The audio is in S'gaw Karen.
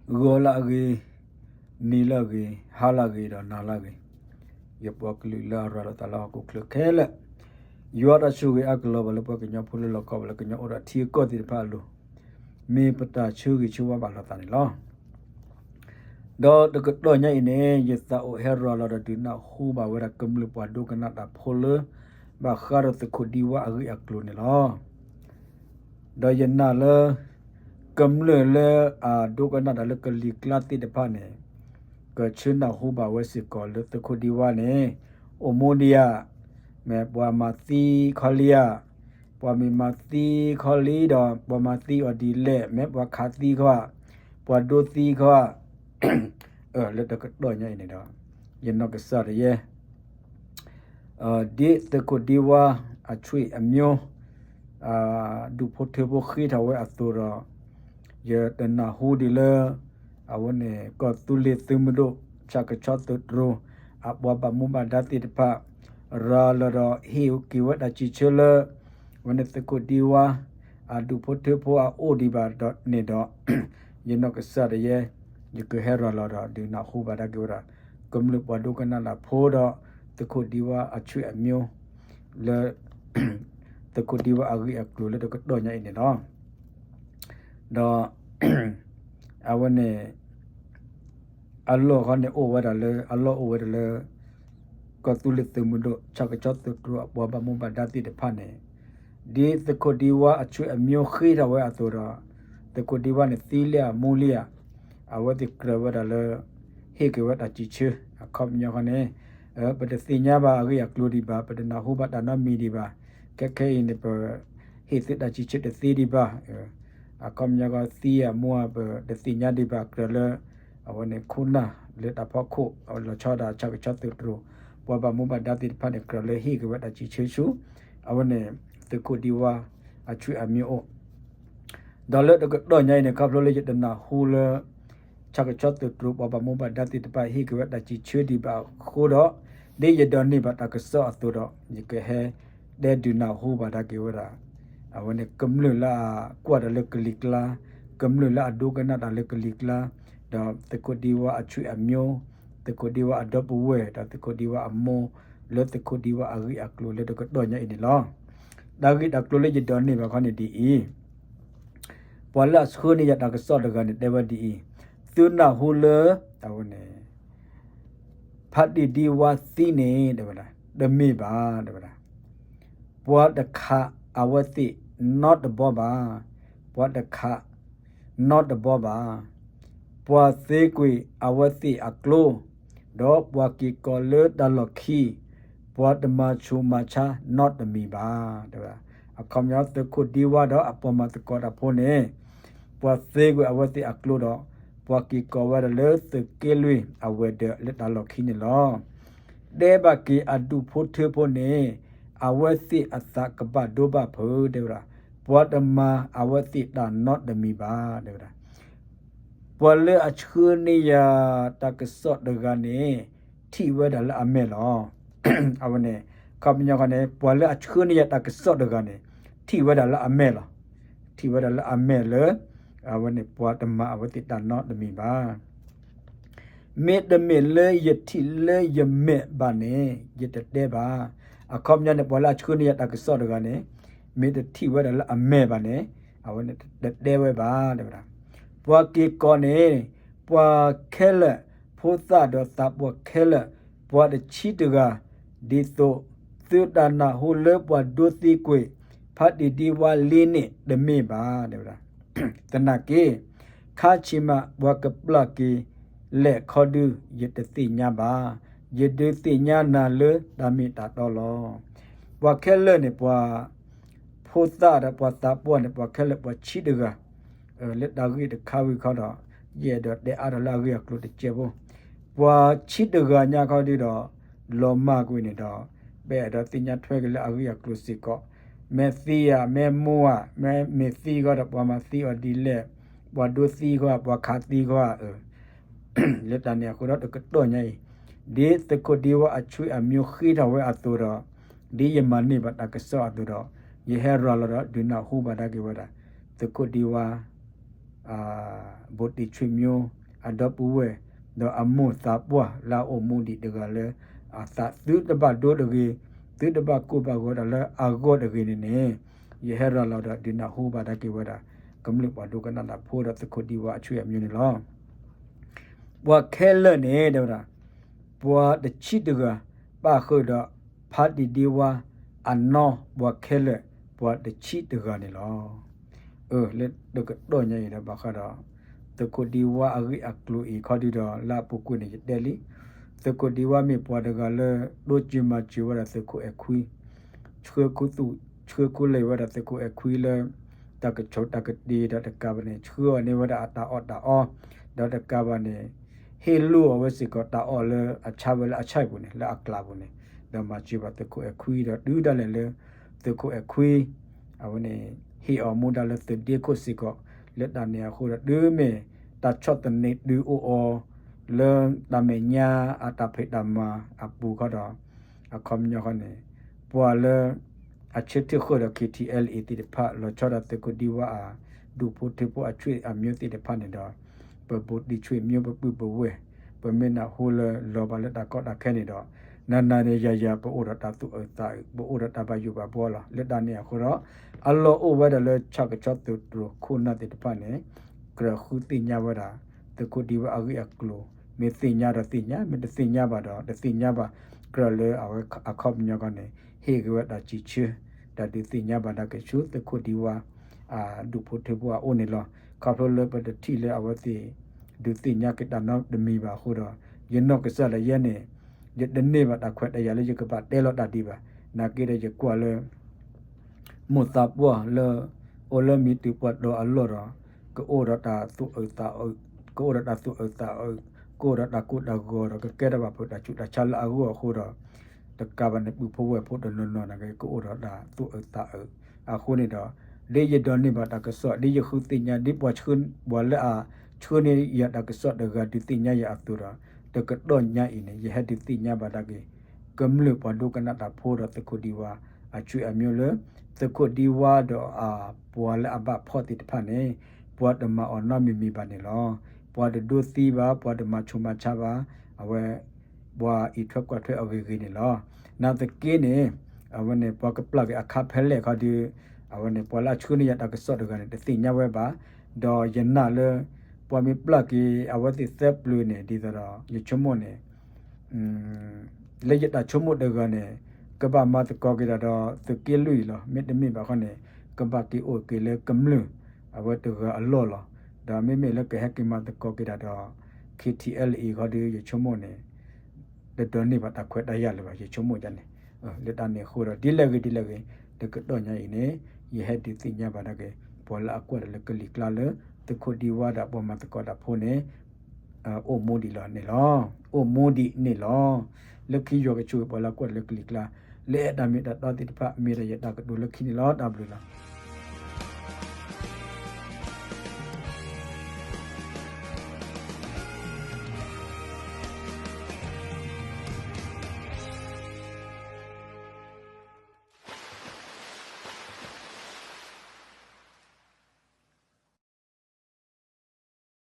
ဂီၤလၢအဂ့ၤ, နံၤလၢအဂ့ၤ, ဟါလၢအဂ့ၤ ဒီးနၤလၢအဂ့ၤ, ယပှၤကလုာ်လၢအရၤလီၤသးလၢဟီၣ်ခိၣ်ချၢခဲလၢာ်, ယွၤတၢ်ဆိၣ်ဂ့ၤအါကလီၤဘၣ်လၢပှၤကညီဖိလၢလီၤကီဘၣ်လၢကညီအိၣ်ဒီးထံကီၢ်သ့ၣ်တဖၣ်အလိၤ, မ့ၢ်ပတၢ်ဆၢဂ့ၤဆၢဝါဘၣ်လိာ်သးန့ၣ်လီၤ. ဒီးတကတီၢ်ညါအံၤန့ၣ် ယသးအိၣ်ဟဲရၤလီၤဒီးဒုးနၢ်ဟူဘၣ်ဝဲဒၣ်ကမျၢၢ်ပှၤဒိကနၣ်တၢ်ဖိလၢ ဘၣ်ဃးဒီးသုးခိၣ်ဒံဝါအဂ့ၢ်အကျိၤန့ၣ်လီၤ. ဒီးယနာ်လၢ ကမျၢၢ်လၢအဒိကနၣ်တၢ်လၢကလံၤကျါသ့ၣ်တဖၣ်န့ၣ် ကဆၢနၢ်ဟူဘၣ်ဝဲစ့ၢ်ကီးလၢသုးခိၣ်ဒံဝါန့ၣ် အိၣ်မူဒံးဧါ, မ့ၢ်ပှၤမၤသံခီလံဧါ, ပှၤမ့ၢ်မၤသံခီလံဒီး ပှၤမၤသံအီၤဒ်လဲၣ်, မ့ၢ်ပှၤခးသံခီဧါ, ပှၤဒိသံခီဧါ, လၢတကတီၢ်ညါအံၤန့ၣ်ဒီး ယနီၢ်ကစၢ်ဒၣ်ယဲ ဒ်သုးခိၣ်ဒံဝါအဆွေအမျိုး ဒူၣ်ဖိထၢဖိဃ့ထီၣ်ဝဲအသိးဒီး ယတနၢ်ဟူဒံးလၢ အဝဲန့ၣ် ကီၢ်သူလ့ၤသုးမုၢ်ဒိၣ် ဆၣ်ကဆီသုးတြိၤ အပှၤဘၣ်မူဘၣ်ဒါသ့ၣ်တဖၣ် ရၤလီၤဒီးဟ့ၣ်က့ၤဝဲတၢ်စံးဆၢလၢ အဝဲန့ၣ်သုးခိၣ်ဒံဝါ အဒူၣ်ဖိထၢဖိအအိၣ်ဒံးဘၣ်ဒီးန့ၣ်ဒီး ယနီၢ်ကစၢ်ဒၣ်ယဲ ယကဟဲရၤလီၤဒီးဒုးနၢ်ဟူဘၣ်ဒၣ်က့ၤဝဲဒၣ် ကမျၢၢ်ပှၤဒိကနၣ်တၢ်ဖိဒီး သုးခိၣ်ဒံဝါအဆွေအမျိုး လၢ သုးခိၣ်ဒံဝါအဂ့ၢ်အကျိၤလၢတကတီၢ်ညါအံၤန့ၣ်လီၤ. ဒီး အဝဲန့ၣ် အလီၢ်ခီန့ၣ်အိၣ်ဝဲဒၣ်လၢ အလီၢ်အိၣ်ဝဲဒၣ်လၢ ကီၢ်သူလ့ၤသုးမုၢ်ဒိၣ် ဆၣ်ကဆီသုးတြိၤအပှၤဘၣ်မူဘၣ်ဒါသ့ၣ်တဖၣ်န့ၣ် ဒ်သုးခိၣ်ဒံဝါအဆွေအမျိုးဃ့ထီၣ်ဝဲအသိးဒီး သုးခိၣ်ဒံဝါန့ၣ်သံလံဧါမူလံဧါ အဝဲသ့ၣ်ကြၢးဝဲဒၣ်လၢ ဟ့ၣ်က့ၤဝဲတၢ်စံးဆၢ အခီပညီခီန့ၣ် ပတသ့ၣ်ညါဘၣ်အဂ့ၢ်အကျိၤဒံးဘၣ် ပတနၢ်ဟူဘၣ်တၢ်နီတမံၤဒံးဘၣ် ခဲခဲအံၤန့ၣ် ပဟ့ၣ်သုတၢ်စံးဆၢတသ့ဒံးဘၣ် အခီပညီခီသံဧါမူဧါ ပတသ့ၣ်ညါဒံးဘၣ် ကြၢးလၢ အဝဲန့ၣ်ခိၣ်နၢ်လၢတၢ်ဖီခိၣ် လီၤဆီဒၣ်ဆၣ်ကဆီသုးတြိၤ ပှၤဘၣ်မူဘၣ်ဒါသ့ၣ်တဖၣ်န့ၣ် ကြၢးလၢဟ့ၣ်က့ၤဝဲတၢ်စံးဆၢဆူ အဝဲန့ၣ် သုးခိၣ်ဒံဝါ အဆွေအမျိုးအိၣ် ဒီးလၢတကတီၢ်ညါအံၤန့ၣ် ခီဖျိလၢယတနၢ်ဟူလၢ ဆၣ်ကဆီသုးတြိၤပှၤဘၣ်မူဘၣ်ဒါသ့ၣ်တဖၣ်ဟ့ၣ်က့ၤဝဲတၢ်စံးဆၢဒံးဘၣ်အဃိဒီး ဒ်ယဒိးန့ၢ်ဘၣ်တၢ်ကစီၣ်အသိးဒီး ယကဟဲတဲဒုးနၢ်ဟူဘၣ်ဒၣ်က့ၤဝဲဒၣ် အဝဲန့ၣ်ကမျၢၢ်လၢအကွၢ်တၢ်လၢကလံၤကျါ ကမျၢၢ်လၢအဒိကနၣ်တၢ်လၢကလံၤကျါ ဒီးသုးခိၣ်ဒံဝါအဆွေအမျိုး သုးခိၣ်ဒံဝါအဒီပုၢ်ဝဲၢ် ဒီးသုးခိၣ်ဒံဝါအမိၢ် လၢသုးခိၣ်ဒံဝါအဂ့ၢ်အကျိၤလၢတကတီၢ်ညါအံၤန့ၣ်လီၤ. တၢ်ဂ့ၢ်တၢ်ကျိၤလၢယဒိးန့ၢ်ဘၣ်ခီန့ၣ်ဒ်အံၤ, ပှၤလၢအဆှၢန့ၢ်ယၤတၢ်ကစီၣ်တဂၤန့ၣ် တဲဝဲဒ်အံၤ, သုနၢ်ဟူလၢ အဝဲန့ၣ် ဖးတံၢ်ဒံဝါသံန့ၣ် တဲဝဲဒၣ် တမ့ၢ်ဘၣ် တဲဝဲဒၣ် ပှၤတခးအဝဲသ့ၣ်နီတဘီဘၣ်, ပှၤတခးနီတဘီဘၣ်, ပှၤသ့ကွံာ်အဝဲသ့ၣ်အကျိ, ဒီးပှၤက့ၤကီးလၢတၢ်လီၢ်ခံ, ပှၤတမၤဆူးမၤဆါနီတမံၤဘၣ်, တဲဝဲဒၣ်. အခီပညီသုးခိၣ်ဒံဝါဒီးအပှၤမၤသကိးတၢ်ဖိန့ၣ် ပှၤသ့ကွံာ်အဝဲသ့ၣ်အကျိဒီး ပှၤက့ၤကီးဝဲဒၣ်လၢသုးက့လွံၢ်အဝဲၤဒၢးလၢတၢ်လီၢ်ခံန့ၣ်လီၤ. တဲဘၣ်က့ၤအဒူၣ်ဖိထၢဖိန့ၣ် အဝဲသ့ၣ်အသးကဘၣ်ဒိဘၣ်ဖုး တဲဝဲဒၣ်, ပှၤတမၤအဝဲသ့ၣ်တၢ်နီတမံၤဘၣ် တဲဝဲဒၣ်. ပှၤလၢအဆှၢန့ၢ်ယၤတၢ်ကစီၣ်တဂၤန့ၣ် ထံၣ်ဝဲဒၣ်လၢအမဲာ်လီၤ. အဝဲန့ၣ် အခီပညီခီန့ၣ် ပှၤလၢအဆှၢန့ၢ်ယၤတၢ်ကစီၣ်တဂၤန့ၣ် ထံၣ်ဝဲဒၣ်လၢအမဲာ်လီၤ. ထံၣ်ဝဲဒၣ်လၢအမဲာ်လၢ အဝဲန့ၣ်ပှၤတမၤအဝဲသ့ၣ်တၢ်နီတမံၤဘၣ်. မ့တမ့ၢ်လၢယထံၣ်လၢယမဲာ်ဘၣ်န့ၣ် ယတတဲဘၣ်. အခီပညီန့ၣ် ပှၤလၢအဆှၢန့ၢ်ယၤတၢ်ကစီၣ်တဂၤန့ၣ် မ့ၢ်တထံၣ်ဝဲဒၣ်လၢအမဲာ်ဘၣ်န့ၣ် အဝဲန့ၣ်တတဲဝဲဘၣ် တဲဝဲဒၣ်. ပှၤက့ၤကီးန့ၣ် ပှၤခဲလၢာ် ဖိသၣ်ဒီးသးပှၢ်ခဲလၢာ် ပှၤတဆံတဂၤ ဒ်သိးသုတၢ်နၢ်ဟူလၢပှၤဒိသံကွံာ် ဖးတံၢ်ဒံဝါလံန့ၣ်တမ့ၢ်ဘၣ် တဲဝဲဒၣ်. သနာ်က့ ခါဆံးမး ပှၤကပျၢ်က့ၤလဲၣ်ခီဒု ယတသ့ၣ်ညါဘၣ်. ယဒုးသ့ၣ်ညါနၤလၢတၢ်မ့ၢ်တၢ်တီလီၤ. ပှၤခဲလၢာ်န့ၣ် ပှၤဖိသၣ်ဒီးပှၤသးပှၢ်န့ၣ် ပှၤခဲလၢာ်ပှၤဆံတဂၤ လၢတၢ်ဂ့ၢ်တခါဝံၤခီဒီး ယအဲၣ်ဒိးတဲအါထီၣ်လၢအဂ့ၢ်အကျိၤတစဲးဖိ, ပှၤဆံတဂၤညါခီဒုဒီး လီၤမၢ်ကွံာ်န့ၣ်ဒီး ပအဲၣ်ဒိးသ့ၣ်ညါထွဲက့ၤလၢအဂ့ၢ်အကျိၤစ့ၢ်ကီး, မ့ၢ်သံဧါ မ့ၢ်မိၢ်ဧါ, မ့ၢ်မ့ၢ်သံဃီဒီး ပှၤမၤသံအီၤဒ်လဲၣ်, ပှၤဒိသံဃီဧါ, ပှၤခးသံဃီဧါ, လၢတၢ်န့ၣ်အဃိဒီးတကတီၢ်ညါအံၤ, ဒ်သုးခိၣ်ဒံဝါအဆွေအမျိုးဃ့ထီၣ်ဝဲအသိးဒီး, ဒ်ယမၤန့ၢ်ဘၣ်တၢ်ကစီၣ်အသိးဒီး, ယဟဲရၤလီၤဒီးဒုးနၢ်ဟူဘၣ်ဒၣ်က့ၤဝဲဒၣ်, သုးခိၣ်ဒံဝါ ဗိုလ်တင့်ဆွေမျိုး အဒီပုၢ်ဝဲၢ် ဒီးအမိၢ်သးပှၢ်လၢအအိၣ်မူဒံးတဂၤလၢ အသးသုတဘၣ်ဒိတဂ့ၤ, သုတဘၣ်ကိၢ်ဘၣ်ဂီၤတၢ်လၢအဂီၢ်တဂ့ၤန့ၣ်န့ၣ်, ယဟဲရၤလီၤဒီးဒုးနၢ်ဟူဘၣ်ဒၣ်က့ၤဝဲဒၣ် ကမျၢၢ်ပှၤဒိကနၣ်တၢ်ဖိဒီးသုးခိၣ်ဒံဝါအဆွေအမျိုးန့ၣ်လီၤ. ပှၤခဲလၢာ်န့ၣ် တဲဝဲဒၣ်, ပှၤတဆံတဂၤ ပၣ်ဃုာ်ဒီးဖါတံၢ်ဒံဝါအနီၢ် ပှၤခဲလၢာ် ပှၤတဆံတဂၤန့ၣ်လီၤ. အၢ လၢတကတီၢ်ညါအံၤဒီးဘၣ်ဃးဒီး သုးခိၣ်ဒံဝါအဂ့ၢ်အကျိၤအံၤခီဒုဒီး လၢအပူၤကွံာ်န့ၣ် ယတဲလံ, သုးခိၣ်ဒံဝါမ့ၢ်ပှၤတဂၤလၢ တိစၢၤမၤစၢၤဝဲဒၣ်သုးခိၣ်အဲၣ်ခွံ ဆှၢခူသူၣ် ဆှၢခူလံာ်ဝဲဒၣ်သုးခိၣ်အဲၣ်ခွံလၢ တၢ်ကဆိးတၢ်ကတ့ၢ်ဒီးတကးဘၣ်န့ၣ် ဆှၢအီၤန့ၢ်ဝဲဒၣ်အတၢ်အီၣ်တၢ်အီ, ဒီးတကးဘၣ်န့ၣ် ဟ့ၣ်လိၢ်အီၤဝဲစ့ၢ်ကီးတၢ်အီၣ်လၢအဆါဝဲလၢအဆၣ်ပူၤန့ၣ် လၢအကျးပူၤန့ၣ်, ဒီးမၤစၢၤဘၣ်သုးခိၣ်အဲၣ်ခွံဒီးတုၤဒၣ်လဲာ်လၢ သုးခိၣ်အဲၣ်ခွံ အဝဲန့ၣ် ဟ့ၣ်အီၤမူဒါလၢသုးဒ့ခိၣ်စ့ၢ်ကီး, လၢတၢ်န့ၣ်အဃိဒီး တုၤမ့ၢ်တၢ်ဆီၣ်သနံးတုၤအိၣ်အီၤ လၢတၢ်မဲာ်ညါအတၢ်ဖံးတၢ်မၤအပူၤခီဒီး အခီပညီဃီန့ၣ် ပှၤလၢ အဆၢထၢၣ်ဃုာ်ဒီး KTLA သ့ၣ်တဖၣ် လီၤဆီဒၣ်သုးခိၣ်ဒံဝါအဒူၣ်ဖိထၢဖိအဆွေအမျိုးသ့ၣ်တဖၣ်န့ၣ်ဒီး ပဘူးတံၢ်ဆွေမျိုးပပုၢ်ပဝဲၢ် ပမ့ၢ်နၢ်ဟူလၢလီၤဘၣ်လၢတၢ်ကီတၢ်ခဲန့ၣ်ဒီး နၤနၤန့ၣ်ယၤယၤ ပအိၣ်ဒီးတၢ်သူၣ်အုးသးအုး ပအိၣ်ဒီးတၢ်ဘၣ်ယိၣ်ဘၣ်ဘှီလီၤ. လၢတၢ်န့ၣ်အဃိဒီး အလီၢ်အိၣ်ဝဲဒၣ်လၢဆၣ်ကဆီသုးတြိၤခိၣ်နၢ်သ့ၣ်တဖၣ်န့ၣ် ကြၢးဃုသ့ၣ်ညါဝဲဒၣ် သုးခိၣ်ဒံဝါအဂ့ၢ်အကျိၤ, မ့ၢ်သ့ၣ်ညါဒီးသ့ၣ်ညါ, မ့ၢ်တသ့ၣ်ညါဘၣ်ဒီးတသ့ၣ်ညါဘၣ်, ကြၢးလၢအဝဲအခီပညီခီန့ၣ် ဟ့ၣ်ဂ့ၤဝဲတၢ်စံးဆၢ တၢ်ဒုးသ့ၣ်ညါဘၣ်ဒၣ်က့ၤဆူသုးခိၣ်ဒံဝါ အဒူၣ်ဖိထၢဖိအအိၣ်န့ၣ်လီၤ. ခီဖျိလၢပတထံၣ်လၢအဝဲသ့ၣ် ဒုးသ့ၣ်ညါက့ၤတၢ်နီတမံၤဘၣ်အဃိဒီး ယနီၢ်ကစၢ်ဒၣ်ယဲန့ၣ် ယတန့ၢ်ဘၣ်တၢ်ခွဲးတၢ်ယာ်လၢယကဘၣ်တဲလီၤတၢ်ဒံးဘၣ်. နာ်က့ဒီးယကွၢ်လၢ မိၢ်သးပှၢ်လၢ အိၣ်လၢမံၤတုၤပှၤတီၤအလီၢ်ဒီး ကအိၣ်ဒီးတၢ်သူၣ်အုးသးအုး, ကအိၣ်ဒီးတၢ်သူၣ်အုးသးအုး, ကအိၣ်ဒီးတၢ်ကိၢ်တၢ်ဂီၤဒီး ကကဲထီၣ်ဘၣ်ဖုးတၢ်ဆူးတၢ်ဆါလၢအဂီၢ်အဃိဒီး တကးဘၣ်န့ၣ် ပုၢ်ဖိဝဲၢ်ဖိတနီၤနီၤနာ်က့ ကအိၣ်ဒီးတၢ်သူၣ်အုးသးအုး. အဃိန့ၣ်ဒီး ဒ်ယဒိးန့ၢ်ဘၣ်တၢ်ကစီၣ် ဒ်ယဃုသ့ၣ်ညါ ဒ်ပှၤဆှၢ ပှၤလၢအဆှၢန့ၢ်ယၤတၢ်ကစီၣ်တဂၤဒုးသ့ၣ်ညါယၤအသိးဒီး တကတီၢ်ညါအံၤန့ၣ် ယဟဲဒုးသ့ၣ်ညါဘၣ်ဒၣ်က့ၤ ကမျၢၢ်ပှၤဒိကနၣ်တၢ်ဖိဒီးသုးခိၣ်ဒံဝါ အဆွေအမျိုးလၢ သုးခိၣ်ဒံဝါဒီးအပှၤလၢအဘၣ်ဖီၣ်သ့ၣ်တဖၣ်န့ၣ် ပှၤတမၤအီၤနီတမံၤမံၤဘၣ်န့ၣ်လီၤ. ပှၤတဒိသံဘၣ်, ပှၤတမၤဆူးမၤဆါဘၣ်, အဝဲ ပှၤအံးထွဲကွၢ်ထွဲအဂ့ၤဂ့ၤန့ၣ်လီၤ. နာ်သက့န့ၣ် အဝဲန့ၣ် ပှၤကပျၢ်က့ၤအခါဖဲလဲၣ်ခီဒီး အဝဲန့ၣ် ပှၤလၢအဆှၢန့ၢ်ယၤတၢ်ကစီၣ်တဂၤန့ၣ် တသ့ၣ်ညါဝဲဘၣ်. ဒီးယနာ်လၢ ပှၤမ့ၢ်ပျၢ်က့ၤအဝဲသ့ၣ်သၢပျၢၤန့ၣ် ဒ်သိးဒီး ယဆိကမိၣ်န့ၣ် လၢယတၢ်ဆိကမိၣ်တဂၤန့ၣ် ကဘၣ်မၤသကိးက့ၤတၢ်ဒီးသုးက့လွံၢ်အံၤလီၤ. မ့တမ့ၢ်ဘၣ်ခီန့ၣ် ကဘၣ်က့ၤအိၣ်က့ၤလၢကမျၢၢ် အဝဲတဂၤအလီၢ်လီၤ. ဒီးမ့မ့ၢ်လၢကဟဲက့ၤမၤသကိးက့ၤတၢ်ဒီး KTLA အံၤခီဒီး ယဆိကမိၣ်န့ၣ် တဒိးန့ၢ်ဘၣ်တၢ်ခွဲးတၢ်ယာ်လၢၤဘၣ် ယဆိကမိၣ်ဒ်န့ၣ်. လၢတၢ်န့ၣ်အဃိဒီး ဒ်လဲၣ်ဂ့ၤဒ်လဲၣ်ဂ့ၤ တကတီၢ်ညါအံၤန့ၣ် ယဟဲဒုးသ့ၣ်ညါဘၣ်ဒၣ်က့ၤ ပှၤလၢအကွၢ်တၢ်လၢကလံၤကျါလၢ သုးခိၣ်ဒံဝါဒီးပှၤမၤသကိးတၢ်ဖိန့ၣ် အိၣ်မူဒံးလီၤန့ၣ်လီၤ. အိၣ်မူဒံးန့ၣ်လီၤ. လၢခံယွၤကဆိၣ်ဂ့ၤပှၤလၢအကွၢ်တၢ်လၢကလံၤကျါ လၢအဲၣ်တၢ်မ့ၢ်တၢ်တီသ့ၣ်တဖၣ် မ့ၢ်ဒၣ်ယတၢ်ကတိၤလၢခံန့ၣ်လီၤ. တၢ်ဘျုးလီၤ.